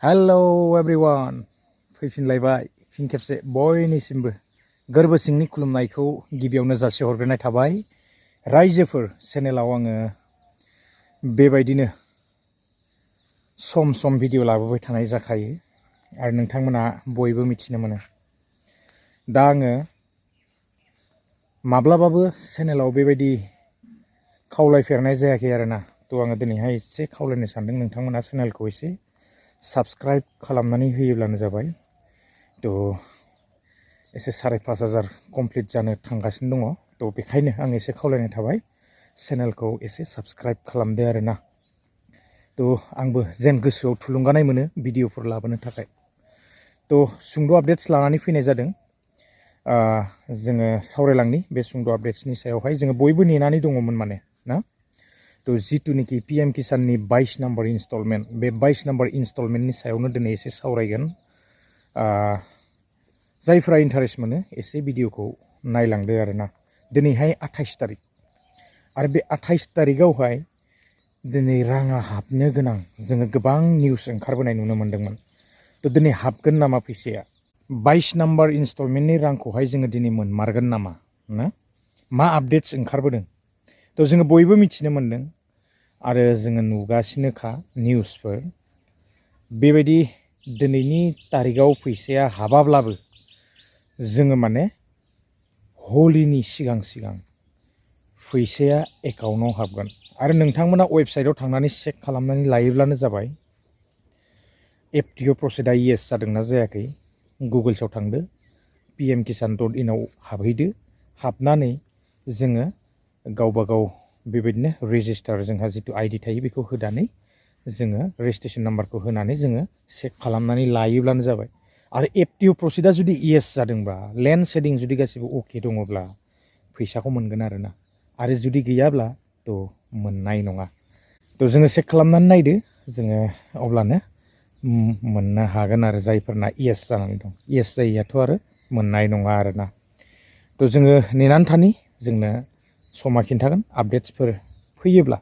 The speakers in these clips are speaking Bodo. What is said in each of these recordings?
हेलो एवरीवन फैफिनलायबाय फिन खेबसे बयनिसिमबो गोरबो सिंनि खुलुमनायखौ गिबियावनो जासिहरग्रोनाय थाबाय रायजोफोर चेनेलाव आङो बेबायदिनो सम सम भिडिअ लाबोबाय थानाय जाखायो आरो नोंथांमोना बयबो मिथिनो मोनो दा आङो माब्लाबाबो चेनेलाव बेबायदि खावलायफेरनाय जायाखै आरोना थ' आङो दिनैहाय एसे खावलायनो सानदों नोंथांमोना चेनेलखौ एसे साबस्क्राइब खालामनानै होयोब्लानो जाबाय थ' एसे 5,500 कमप्लिट जानो थांगासिनो दङ थ' बेखायनो आं एसे खावलायनाय थाबाय चेनेलखौ एसे साबस्क्राइब खालामदो आरोना थ' आंबो जेन गोसोआव थुलुंगानाय मोनो भिडिअफोर लाबोनो थाखाय थ' सुंद' आपडेट्स लानानै फैनाय जादों जोङो सावरायलांनि बे सुंद' आपडेट्सनि सायावहाय जोङो बयबो नेनानै दङमोन माने ना तो जितुनिखि पीएम किसाननि 22 नम्बर इन्स्टलमेन्ट बे 22 नम्बर इन्स्टलमेन्टनि सायावनो दिनै एसे सावरायगोन जायफ्रा इन्टारेस्ट मोनो एसे भिडिअखौ नायलांदो आरोना दिनैहाय 28 तारिख आरो बे 28 तारिखआवहाय दिनै राङा हाबनो गोनां जोङो गोबां निउस ओंखारबोनाय नुनो मोन्दोंमोन तो दिनै हाबगोन नामा फैसाया 22 नम्बर इन्स्टलमेन्टनि रांखौहाय जोङो दिनै मोनमारगोन नामा ना मा आपडेट्स ओंखारबोदों तो जोङो बयबो मिथिनो मोन्दों आरो जोङो नुगासिनोखा निउसफोर बेबायदि दिनैनि तारिखआव फैसाया हाबाब्लाबो जोङो माने हलिनि सिगां सिगां फैसाया एकाउन्टआव हाबगोन आरो नोंथांमोना वेबसाइटआव थांनानै चेक खालामनानै लायोब्लानो जाबाय एफटिअ प्रसेसआ येस जादोंना जायाखै गुगोल्सआव थांदो pmkisan.in आव हाबहैदो हाबनानै जोङो गावबा गाव बेबायदिनो रेजिस्टार जोंहा जितु आइडि थायो बेखौ होनानै जोङो रेजिस्ट्रेशन नाम्बारखौ होनानै जोङो चेक खालामनानै लायोब्लानो जाबाय आरो एफटिअ प्रसेसआ जुदि येस जादोंबा लेन्ड शेडिं जुदि गासिबो अके दङब्ला फैसाखौ मोनगोन आरोना आरो जुदि गैयाब्ला थ' मोननाय नङा थ' जोङो चेक खालामनानै नायदो जोङो अब्लानो मोननो हागोन आरो जायफोरना येस जानानै दं येस जायैयाथ' आरो मोननाय नङा आरोना थ' जोङो नेनानै थानि जोंनो समा खिन्थागोन आपडेट्सफोर फैयोब्ला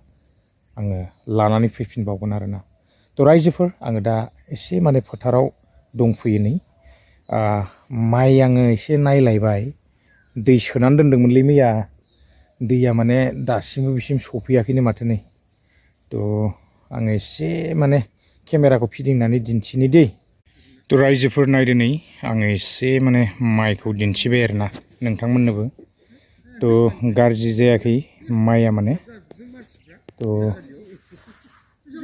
आङो लानानै फैफिनबावगोन आरोना थ' रायजोफोर आङो दा एसे माने फोथाराव दंफैयो नै माइ आङो एसे नायलायबाय दै सोनानै दोन्दोंमोनलै मैया दैया माने दासिमबो बिसिम सफैयाखैनो माथो नै थ' आङो एसे माने केमेराखौ फिदिंनानै दिन्थिनि दै थ' रायजोफोर नायदो नै आङो एसे माने माइखौ दिन्थिबाय आरोना नोंथांमोननोबो थ' गाज्रि जायाखै माइया माने थ'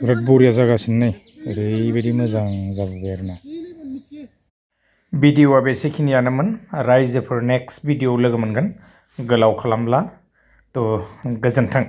बिराद बरिया जागासिनो नै ओरैबायदि मोजां जाबोबाय आरोना भिडिअआ बेसेखिनियानोमोन रायजोफोर नेक्स्ट भिडिअ लोगो मोनगोन गोलाव खालामला थ' गोजोन्थों।